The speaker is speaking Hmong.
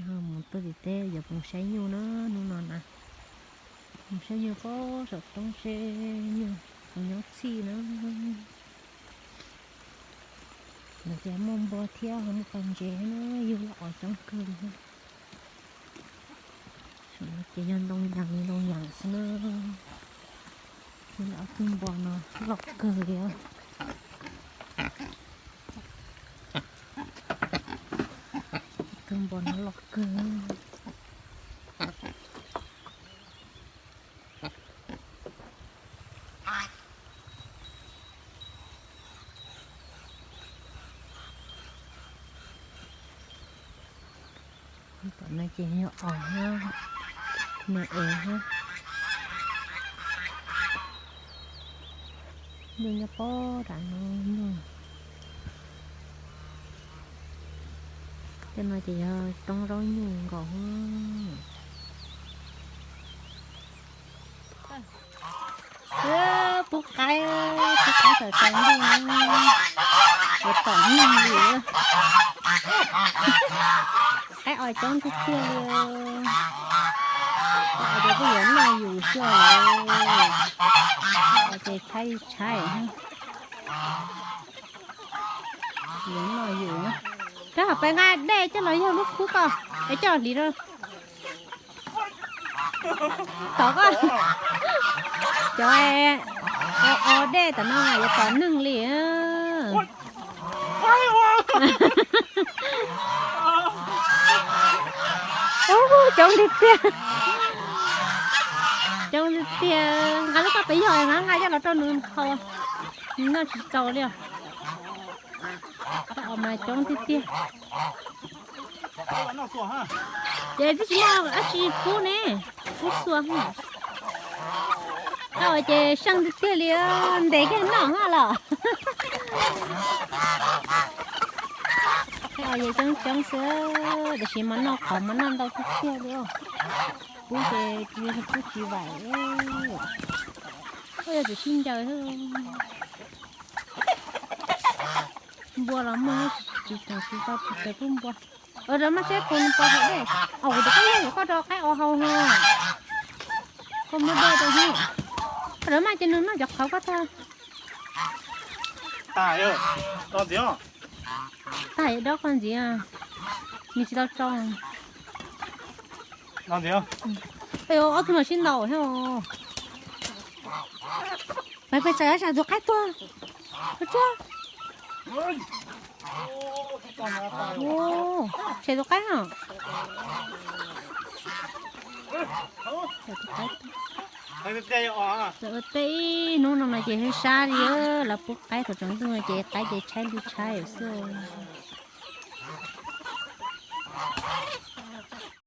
Mus tuaj tim teb yuav mus saib nyuj na, hnub no na. Mus saib nyuj pem saum roob seb nyuj puas nyob txhij na. Lawv tias muaj npua thiab ho muaj pob ntseg na, yug loj os coob kawg li. Saum no ces yog ntoo yas li ntoo yas xwb na. Yog ob tug npua no loj kawg li os. Ob tug npua no loj kawg. Tom no ces yog os thiab, me es thiab. Nyuj nyob pob nram no. Tej no ces yog roob zaub nyuj nkaus. Pub qaib, pub qaib saum tsaus ntuj, yuav tom neeg li. Qaib os coob tiag tiag li. Qaib os ces kuj yuav noj yus xwb os. Qaib os ces tshaib tshaib. Yuav noj yus. Rov qab peb nqa dej coj los yog lub khub ko, es coj los hliv rau. Tom ko, cov os dej tom no mas yuav tom neeg li. Ub, coob tiag tiag. Coob tiag tiag, nqa lub koj pem yog nqa nqa coj los rau nws haus, nws noj tsis txaus li os. Qaib os mas coob tiag tiag. Ces twb tsis muaj dab tsi pub ne, pub xua. Qaib os ces seej tiag tiag li, ntes kiag noj hab los. Qaib os ces coob coob xwb, tab sis mas noj qhov mas noj ntau tiag tiag li. Pub ces pub tsis vaim. Yog tsis sib ncaws xwb. Npua los muaj, tsis tau tsis tau tsis tau pub npua. Ua rau maj seb puas nws pom haus dej. Au, kuv tus koj yog kuv koj rau qaib os haus hos. Koj muab dej rau hos. Ua rau maj ces nws noj cov qhauv koj tag. Tag dob koj ntxiv, nws tsis tau tso. Ob tug no sib ntaus thiab. Pais pais txawm sab tus qaib tuag. Tshem tus qaib no. Txawm ua teb ib hnub no no ces sab sab li, lawv pub qaib thaum tsaus ntuj no ces qaib ces tshaib li tshaib xwb.